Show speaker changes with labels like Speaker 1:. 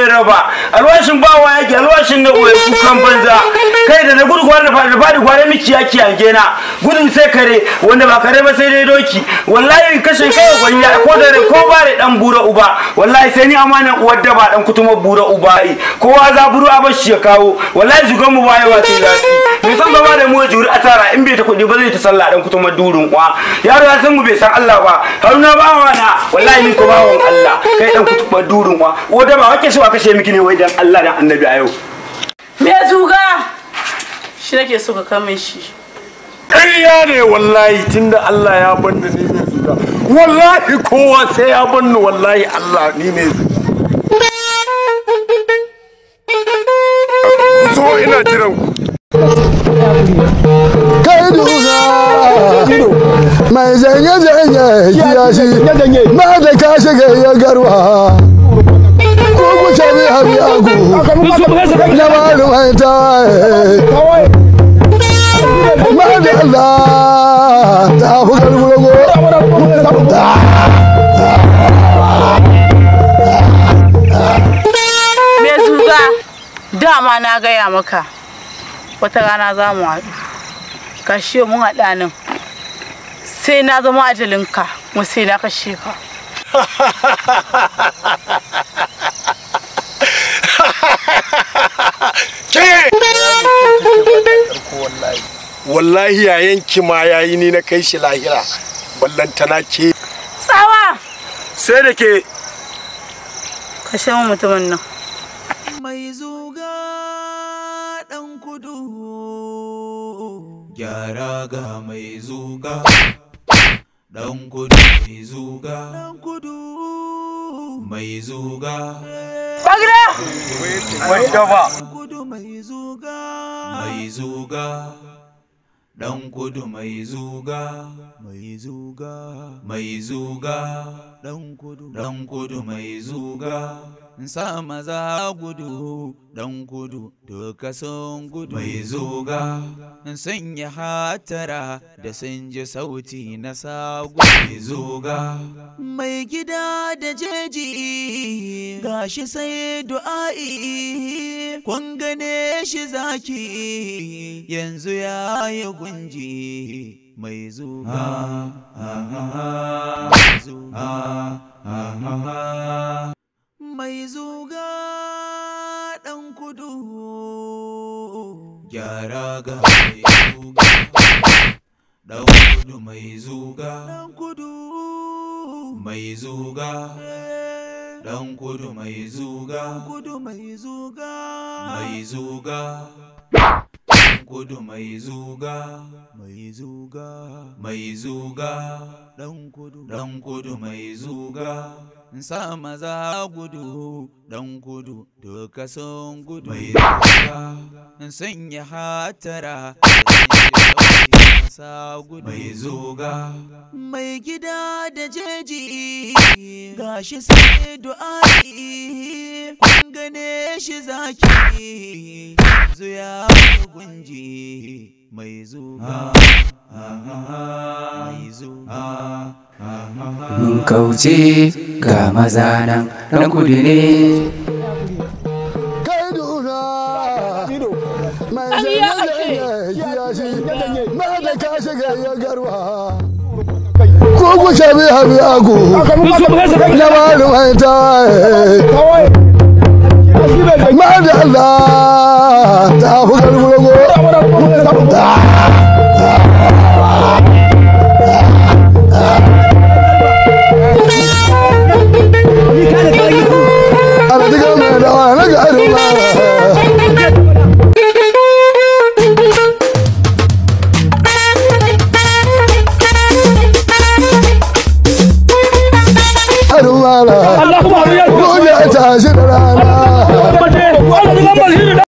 Speaker 1: raba. Alwashin bawa yake alwashin na uwe kukan banza. Kai da na gudu gwara da fadi gwara miki yaki yanke na. Gudu sai kare wanda ba kare ba sai dai doki. Wallahi kashe kai gwanya ko dare ko bare dan bura uba. Wallahi sai ni amanan uwar da ba dan kutuma bura uba yi. Kowa za buru a bashi ya kawo. Wallahi zugan mu baya wa sai zafi. Me san gaba da mu juri asara in bai ta kudi ba zai ta sallah dan kutuma durun kwa. Yaro ya san mu bai san Allah ba. Haruna bawa na wallahi ni ko bawon Allah kai dan kutuma durun kwa. Uwar da ba wake so a kashe miki ne wai dan Allah dan Annabi a yau.
Speaker 2: Me zuga? Shi nake so ka kame shi.
Speaker 3: Ƙarya ne wallahi tunda Allah ya banni ni mai zuga. Wallahi kowa sai ya banni wallahi Allah ni mai zuga. So ina jiran ku.
Speaker 4: Kai duga mai zanye zanye kiyashi ma da ka shiga ya garwa. Ko ku shabi habi agu na mai ta ma da Allah ta fugar gulogo.
Speaker 2: Me zuga dama na gaya maka wata rana za mu haɗu. Gashi mun haɗa nan sai na zama ajalinka kuma sai na kashe ka.
Speaker 3: Ke! Wallahi yayanki ma yayi ni na kai shi lahira. Ballantana ke.
Speaker 2: Tsawa!
Speaker 1: Sai da ke.
Speaker 2: Kashe mu mutumin nan.
Speaker 5: Mai zuga ɗan kudu. Gyara ga mai zuga. Ɗan kudu mai zuga. Ɗan kudu mai zuga.
Speaker 2: Bagira!
Speaker 1: Wadda ba.
Speaker 5: Kudu mai zuga. Mai zuga. Ɗan kudu mai zuga. Mai zuga. Mai zuga. Ɗan kudu. Ɗan kudu mai zuga. Sa maza gudu. Ɗan kudu duka sun gudu. Mai zuga. Sun yi hatara da sun ji sauti na sagu. Mai zuga. Mai gida da jeji gashi sai du'a'i. Kun gane shi zaki yanzu ya yi gunji. Mai zuga. Mai zuga ɗan kudu. Gyara ga mai zuga. Ɗan kudu mai zuga. Ɗan kudu mai zuga. Ɗan kudu mai zuga. Kudu mai zuga. Mai zuga. Kudu mai zuga. Mai zuga. Mai zuga. Ɗan kudu. Ɗan kudu mai zuga. Sa maza gudu. Ɗan kudu duka sun gudu. Mai zuga. Sun yi hatara. Mai zuga. Mai gida da jeji gashi sai du'a'i. Kun gane shi zaki yanzu ya gunji. Mai zuga. Mai zuga.
Speaker 6: Mun kauce ga maza nan ɗan kudu ne.
Speaker 4: Kai duga mai zanye zanye kiyashi ma da ka shiga ya garwa. Ko ku shabi habi agu na mai ta ma da Allah ta fugar gulogo.